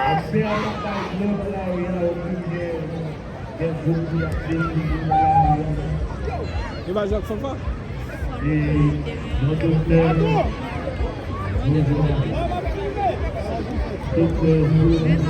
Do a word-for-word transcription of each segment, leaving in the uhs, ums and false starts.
Se yon batay blan nan lari a, oubyen gen gwoup ki ap defile nan lari a. Yo pa jwe ak fanfa? E yon doktè, yon jounalis, doktè, jounalis.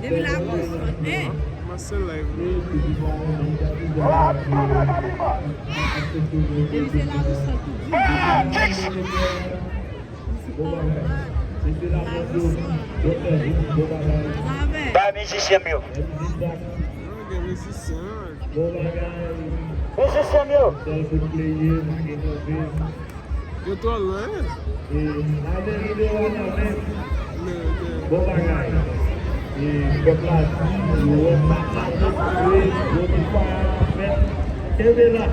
Depi la pòs, eh. Kòmanse live wi. Depi se la pòs, tout di. Bay mizisyen m yo. Mizisyen m yo. Yo twò lwen. Bon bagay. E pèp la di, yo wè sa k ap fèt, yo di pa fèt. Kenbe la.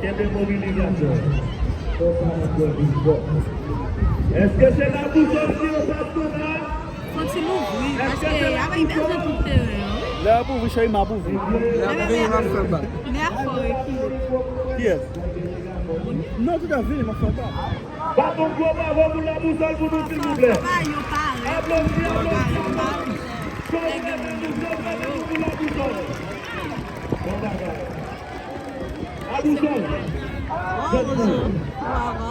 Kenbe mobilizasyon. Konsa n ap wè pi fò. Èske se Labousòl ki yo t ap pran la? Fò ti louvri, paske y ap egzante tout teren an. Lè y ap ouvri, cheri, m ap ouvri. Lè y ap veye, m ap fè bak. Lè a fò rekile. Kiyès? Non, tout a vini, m ap fè bak. Bat yon gwo bravo pou Labousòl pou nou, silvouplè. Aplodi, aplodi, aplodi. Chòv mete nou, chòv mete nou pou Labousòl. Bon bagay. Labousòl. Bravo, Jean. Bravo.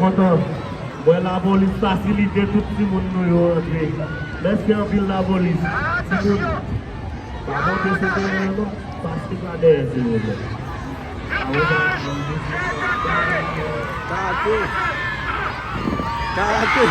Kontan. Mwen lapolis fasilite tout timoun nou yo rantre. Mèsi anpil lapolis. Timoun, pa monte sou teren an non. Pase pa dèyè, silvouplè. Karate. Karate.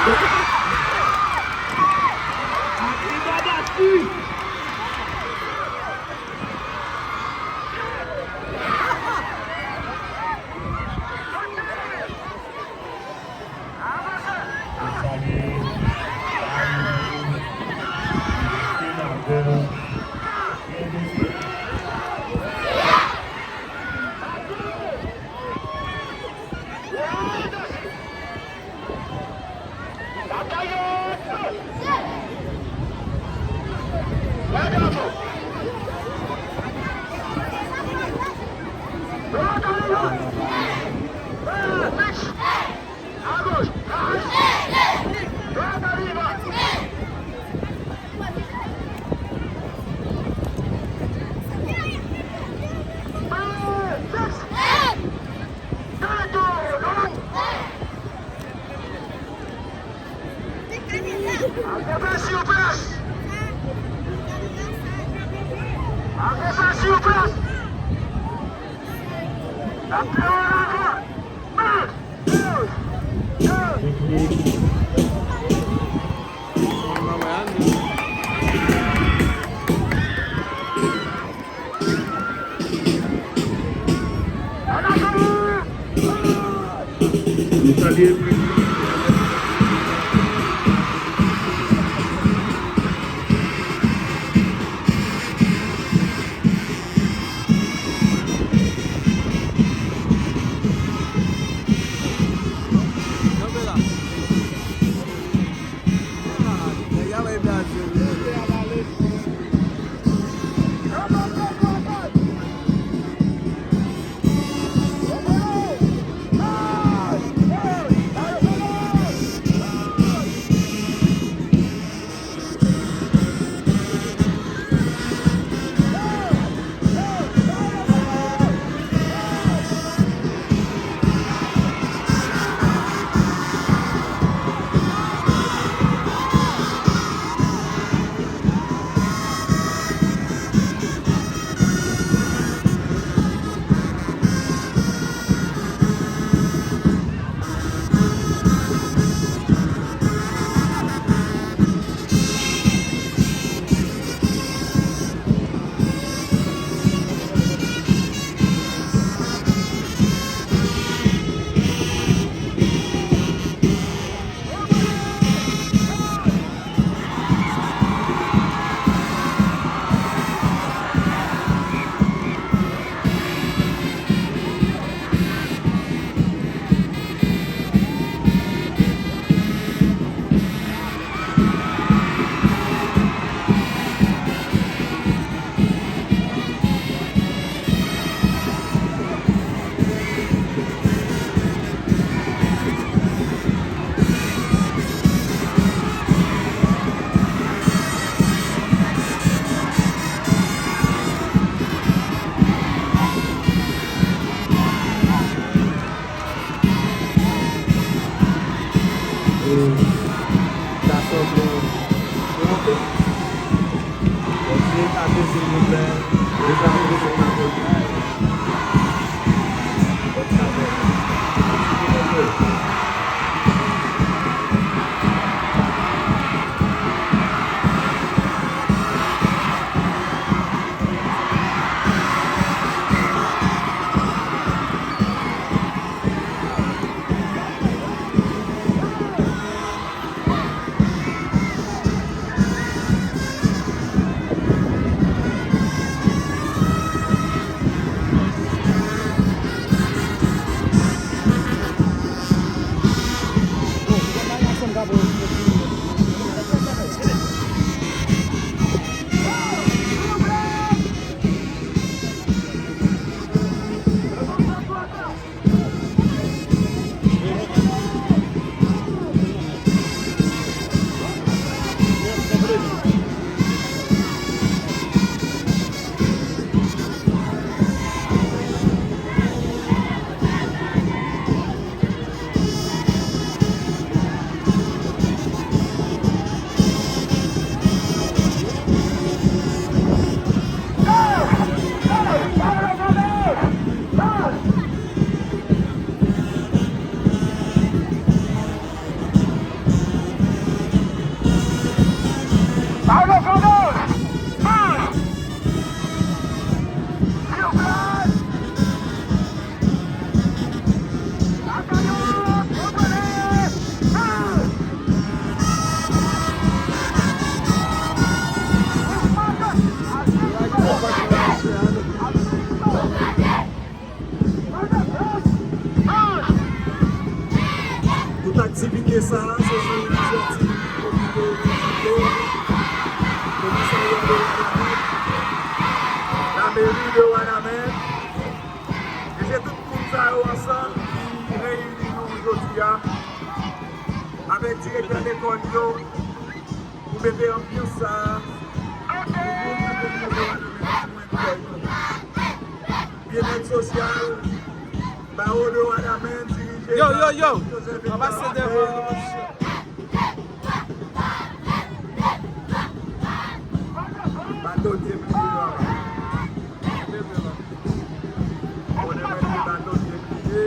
Avanse, silvouplè! N ap dewoule avan! Mèt! Nou salye prezidan. Sa sanble monte. Bondye, tate, silvouplè. Rezavè se pa bondye. Bondye. Tout aktivite sa a, se sou inisyati komite vizite, komisarya de Wanament, lameri de Wanament, e se tout moun sa yo ansanm ki reyini nou jodi a, avèk direktè lekòl yo, pou mete anbyans sa a, pou moun nan kominote Wanament jwenn kò yo. Byennèt sosyal, Bawo de Wanament, dirije Yo, yo, yo. Pa pase devan, mesye. Batonye, mesye.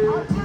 Yo!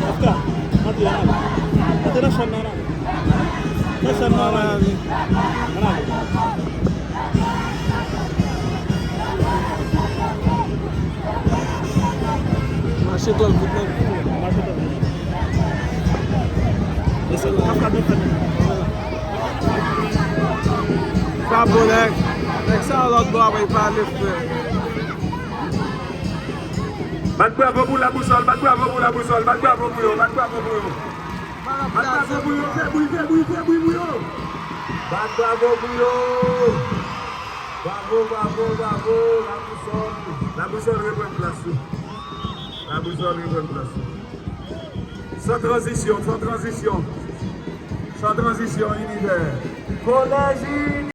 Afka, antre, ann ale. Antre nan chanm nan, ann ale. Nan chanm nan, ann ale. Ann ale. Mache twòp vit nan kou. Mache twòp vit. Mesye, Afka byen fèt. Pa bon, nèg. Nèg sa lòt bò a bay pale, frè. Bat bravo pou Labousòl, bat bravo pou Labousòl, bat bravo pou yo, bat bravo pou yo. Bat bravo pou yo, fè bri, fè bri, fè bri pou yo. Bat bravo pou yo. Bravo, bravo, bravo, Labousòl. Labousòl reprann plas li. Labousòl reprann plas li. San tranzisyon, san tranzisyon. San tranzisyon, Inivè. Kolèj